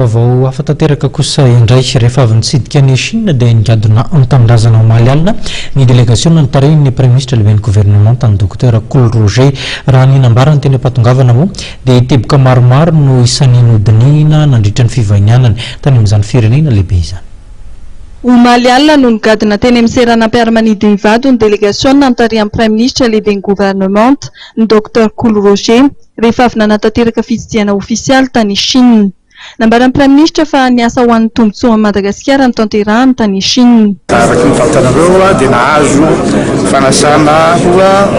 Vaovao hafa tanteraka kosa indray, rehefa avy nitsidika an'i Chine dia nigadona an-tanindrazana omaly alina ny delegasiona notarihin'ny Praiminisitra lehiben'ny governemanta ny Dokotera Kolo Roger. Raha ny nambarany teny am-pahatongavana moa dia teboka maromaro no isan'ny nodinihina nandritra ny fivahinianany tany amin'izany firenena lehibe izany. Omaly alina no nigadona teny amin'ny seranam-piaramanidina Ivato ny delegasiona notarihan'ny Praiminisitra lehiben'ny governemanta, ny Docteur Kolo Roger, rehefa avy nanatanteraka fitsidihana ofisialy tany Chine. Nambaran'ny Praiminisitra fa niasa ho an'ny tombontsoan'i Madagasikara no tanterahiny tany Chine. Araka ny fantatrareo dia nahazo fanasana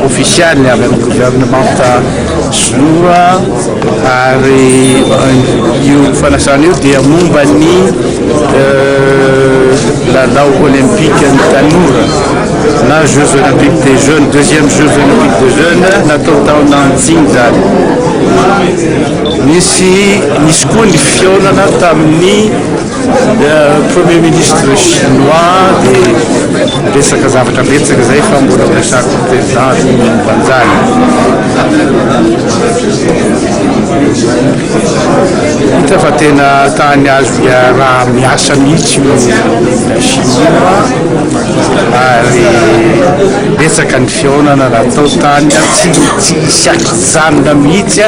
ofisialy avy amin'ny governemanta sinoa ary io fanasana io dia momba ny lalao olympique-n'ny tanora na Jeux olympiques des jeunes, deuxième Jeux olympiques des jeunes natao tao Nanjing izany. Nisy nisy koa ny fihaonana tamin'ny Premier ministre chinois dia resaka zavatra betsaka izay fa mbola ho resahako amin'ny président ny momba an'izany. Hita fa tena tany azo iaraha-miasa mihitsy io Chine io ary betsaka ny fihaonana natao tany, tsy tsy hisy ankijanona mihitsy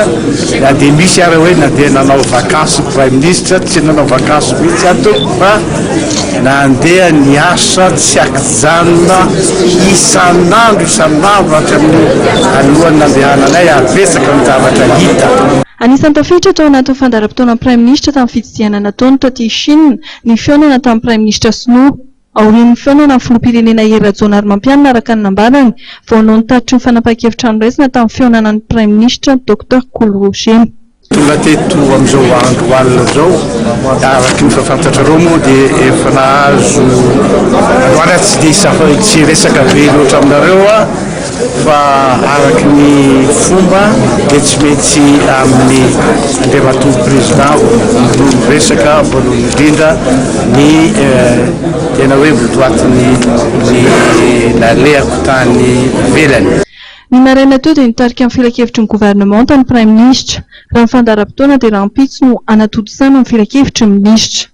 na dia misy ara hoe nandeha nanao vakansy ny Praiminisitra, tsy nanao vakansy mihitsy aho tompoko fa nandeha niasa tsy ankijanona isan'andro isan'andro hatramin'ny alohan'ny nandehananay ary betsaka ny zavatra hita. Anisan'ny tafiditra tao anatin'ny fandaharam-potoanan'ny Praiminisitra tamin'ny fitsidihana nataony taty Chine ny fihaonana tamin'ny Praiminisitra sinoa. Aorian'ny fihaonana amin'ny filoham-pirenena Hery Rajaonarimampianina araka ny nambarany, vao hanao ny tatitry ny fanapahan-kevitra noraisina tamin'ny fihaonana ny Praiminisitra Docteur Kolo Roger. Tonga teto amin'izao andro alina izao, araka ny efa fantatrareo moa dia efa nahazo, androany aho tsy dia tsy hiresaka be loatra aminareo aho fa araka ny fomba dia tsy maintsy amin'ny Andriamatoa Président no miresaka voalohany indrindra ny tena hoe votoatin'ny ny nalehako tany ivelany. Ny maraina teo dia nitarika ny filankevitry ny governemanta ny Praiminisitra. Raha ny fandaharam-potoana dia rahampitso no hanatontosana ny filankevitry ny minisitra.